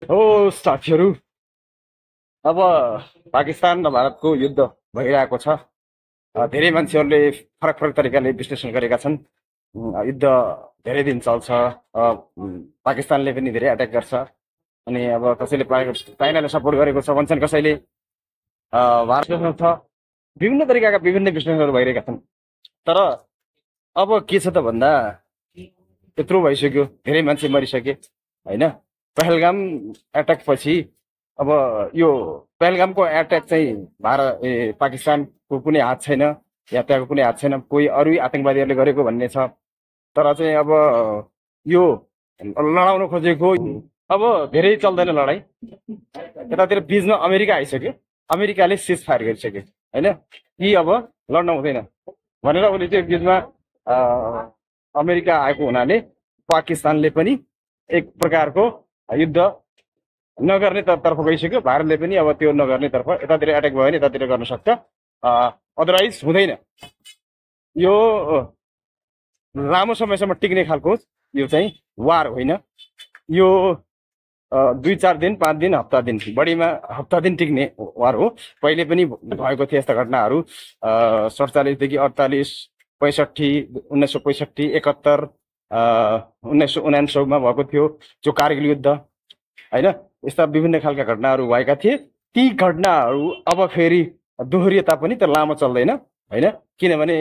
हो साथीहरू, अब पाकिस्तान र भारतको युद्ध भइरहेको छ। धेरै मान्छेहरूले फरक फरक तरिकाले विश्लेषण गरेका छन्। युद्ध धेरै दिन चल्छ। पाकिस्तानले पनि धेरै अट्याक गर्छ, अनि अब कसैले चाइनालाई सपोर्ट गरेको छ भन्छन्, कसैले भारतमा छ। विभिन्न तरिकाका विभिन्न विश्लेषणहरू भइरहेका छन्। तर अब के छ त भन्दा, यत्रो भइसक्यो, धेरै मान्छे मरिसके होइन। पहलगाम एट्याक पछि अब यो पहलगामको एट्याक चाहिँ पाकिस्तानको कुनै हात छैन, या त्यहाँको कुनै हात छैन, कोही अरू आतंकवादीहरूले गरेको भन्ने छ। तर चाहिँ अब यो लडाउन खोजेको अब धेरै चल्दैन लडाइँ। यतातिर बिचमा अमेरिका आइसक्यो, अमेरिकाले सिज फायर गरिसक्यो होइन, कि अब लड्न हुँदैन भनेर उसले चाहिँ बिचमा अमेरिका आएको हुनाले पाकिस्तानले पनि एक प्रकारको युद्ध नगर्ने तर्फ गइसक्यो। भारतले पनि अब त्यो नगर्ने तर्फ, यतातिर एट्याक भयो भने यतातिर गर्न सक्छ, अदरवाइज हुँदैन। यो लामो समयसम्म टिक्ने खालको यो चाहिँ वार होइन। यो 2-4 दिन, 5 दिन, हप्ता दिन, बढीमा हप्ता दिन टिक्ने वार हो। पहिले पनि भएको थियो यस्ता घटनाहरू। 47 देखि 48, 65, 1965, 71, 1979 भएको थियो जो कारगिल युद्ध होइन। यस्ता विभिन्न खालका घटनाहरू भएका थिए। ती घटनाहरू अब फेरि दोहोरिए तापनि त लामो चल्दैन होइन, किनभने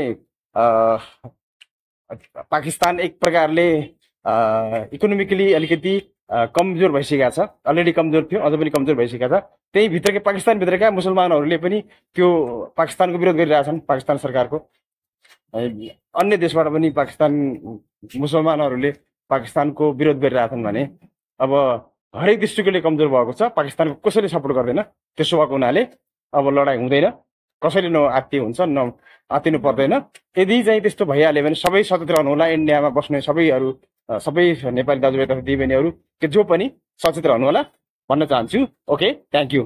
पाकिस्तान एक प्रकारले इकोनोमिकली अलिकति कमजोर भइसकेका छ। अलरेडी कमजोर थियो, अझ पनि कमजोर भइसकेका छ। त्यही भित्रकै पाकिस्तानभित्रका मुसलमानहरूले पनि त्यो पाकिस्तानको विरोध गरिरहेछन्, पाकिस्तान सरकारको। अन्य देशबाट पनि पाकिस्तान मुसलमानहरूले पाकिस्तानको विरोध गरिरहेछन् भने अब हरेक दृष्टिकोणले कमजोर भएको छ। पाकिस्तानको कसैले सपोर्ट गर्दैन। त्यसो भएको हुनाले अब लडाइँ हुँदैन, कसैले नआत्तिए हुन्छ, नआत्तिनु पर्दैन। यदि चाहिँ त्यस्तो भइहाल्यो भने सबै सचेत रहनु होला। इन्डियामा बस्ने सबै नेपाली दाजुभाइ तथा दिदीबहिनीहरू, जो पनि सचेत रहनु होला भन्न चाहन्छु। Okay, thank you.